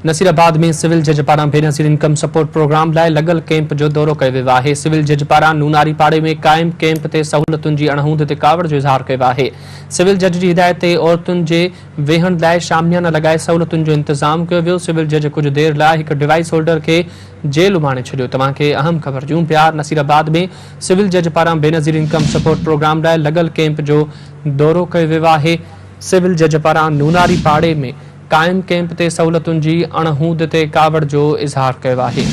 Nasirabad ۾ civil جج پاران Benazir income support programme لاء لڳل ڪئمپ جو دورو ڪيو ويو آهي. سول جج پاران نوناري پاڙي ۾ قائم ڪئمپ تي سهولتن جي اڻهوند تي ڪاوڙ جو اظهار ڪيو آهي. سول جج جي هدايت تي عورتن جي ويهڻ لاء شاميانا لڳائي سهولتن جو انتظام ڪيو ويو. سول جج ڪجهه دير لاء هڪ ڊوائيس هولڊر کي جيل اماڻي ڇڏيو. توهان کي اهم خبر ڏيون پيا نصيرآباد ۾ سول جج پاران بينظير انڪم سپورٽ پروگرام لاء لڳل ڪئمپ جو دورو ڪيو ويو آهي. سول جج پاران نوناري پاڙي ۾ قائم ڪئمپ تي سهولتن جي اڻ هوند تي ڪاوڙ جو اظهار ڪيو آهي.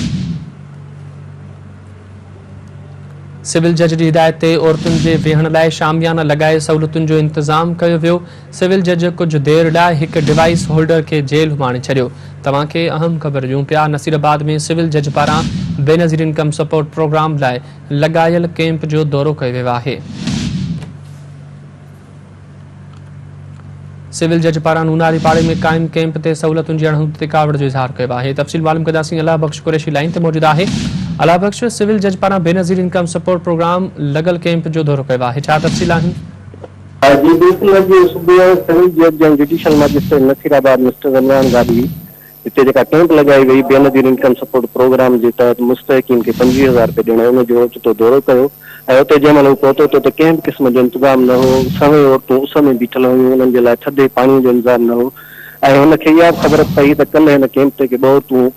سول جج جي هدايت تي عورتن جي ويهڻ لاء شاميانا لڳائي سهولتن جو انتظام ڪيو ويو. سول جج ڪجهه دير لاء هڪ ڊوائيس هولڊر کي جيل اماڻي ڇڏيو. توهان کي اهم خبر ڏيون پيا نصيرآباد ۾ سول جج پاران بينظير انڪم سپورٽ پروگرام لاء لڳايل ڪئمپ جو دورو ڪيو ويو آهي. سول جج پاران نوناري پاڙي ۾ قائم ڪئمپ تي سهولتن جي اڻهوند تي ڪاوڙ جو اظهار ڪيو آهي. تفصيل معلوم ڪنداسين الله بخش قريشي لائين تي موجود آهي. الله بخش سول جج پاران بينظير انڪم سپورٽ پروگرام لڳل ڪئمپ جو دورو ڪيو آهي ڇا تفصيل آهن؟ جي بلڪل اڄ صبح جو سول جج ۽ judicial magistrate Nasirabad mister Imran Gadhvi هتي جيڪا ڪئمپ لڳائي وئي بينظير انڪم سپورٽ پروگرام جي تحت مستحقين کي 25 هزار رپيا ڏيڻ ان جو اوچتو دورو ڪيو ۽ اتي جنهن مهل هو پهتو ته اتي ڪنهن به قسم جو انتظام نه هو سوين عورتون اس ۾ بيٺل هيون انهن جي لاء ٿڌي پاڻي جو انتظام نه هو ۽ هن کي اها به خبر پئي ته ڪلهه هن ڪئمپ تي ڪي ٻه عورتون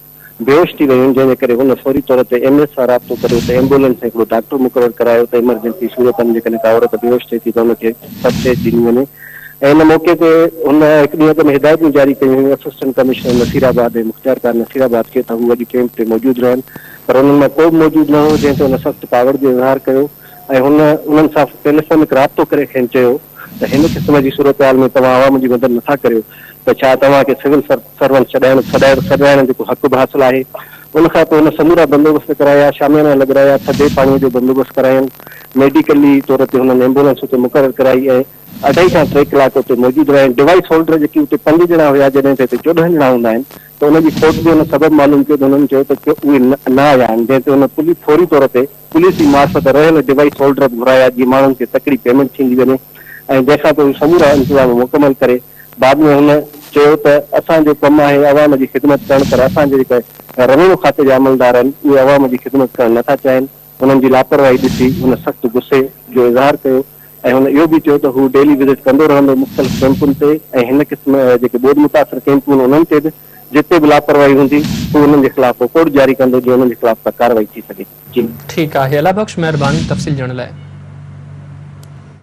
بيهوش ٿي ويون جنهن جي ڪري هن فوري طور تي ايم ايس سان رابطو ڪري اتي ايمبولينس ۽ هڪڙو ڊاڪٽر مقرر ڪرايو ته ايمرجنسي صورت ۾ جيڪڏهن ڪا عورت بيهوش ٿئي ٿي ته ان کي فرسٽ ايڊ ڏني وڃي ۽ ان موقعي تي هن هڪ ڏينهن اڳ ۾ هدايتون جاري ڪيون هيون اسسٽنٽ ڪمشنر نصير آباد ۽ مختيارڪار نصير آباد کي ته هو اڄ ڪئمپ تي موجود رهن پر انهن مان ڪو به موجود نه هو جنهن تي هن سخت ڪاوڙ جو اظهار ڪيو ۽ هن انهن سان ٽيليفونڪ رابطو ڪري کين چيو ته هن قسم جي صورتحال ۾ توهان عوام جي مدد نٿا ڪريو ته ڇا توهان کي سول سرونٽ ڇڏائڻ سڏرائڻ جو ڪو حق به حاصل آهي ان کان پوء هن سمورا بندوبست ڪرايا شاميانا لڳرايا ٿڌي پاڻي جو بندوبست ڪراين ميڊيڪلي طور تي هنن ايمبولنس اتي مقرر ڪرائي ۽ اڍائي کان ٽي ڪلاڪ اتي موجود رهيا ۽ ڊوائيس هولڊر جيڪي اتي پنج ڄڻا هيا جڏهن ته هتي 14 ڄڻا هوندا آهن ته ان جي کوٽ جو هن سبب معلوم ڪيو ته هنن چيو ته اهي نه آيا آهن جنهن تي هن پوليس فوري طور تي پوليس جي معرفت رهيل ڊوائيس هولڊر به گهرايا جيئن ماڻهن کي تڪڙي پيمينٽ ٿيندي وڃي ۽ جنهن کان پوء هو سمورا انتظام مڪمل ڪري بعد ۾ هن چيو ته اسان جو ڪم آهي عوام جي خدمت ڪرڻ پر اسان جي جيڪي روينيو کاتي جا عملدار آهن اهي عوام جي خدمت ڪرڻ نٿا چاهين انهن جي لاپرواهي ڏسي هن سخت غصي جو اظهار ڪيو ۽ هن اهو به چيو ته هو ڊيلي وزٽ ڪندو رهندو مختلف ڪئمپن تي ۽ هن قسم جيڪي ٻوڏ متاثر ڪئمپون آهن انهن تي به جتي به لاپرواهي هوندي هو انهن جي خلاف رڪارڊ جاري ڪندو جيئن انهن جي خلاف ڪا ڪارروائي ٿي سگهي. جي. ٺيڪ آهي الله بخش مهرباني تفصيل ڏيڻ لاء.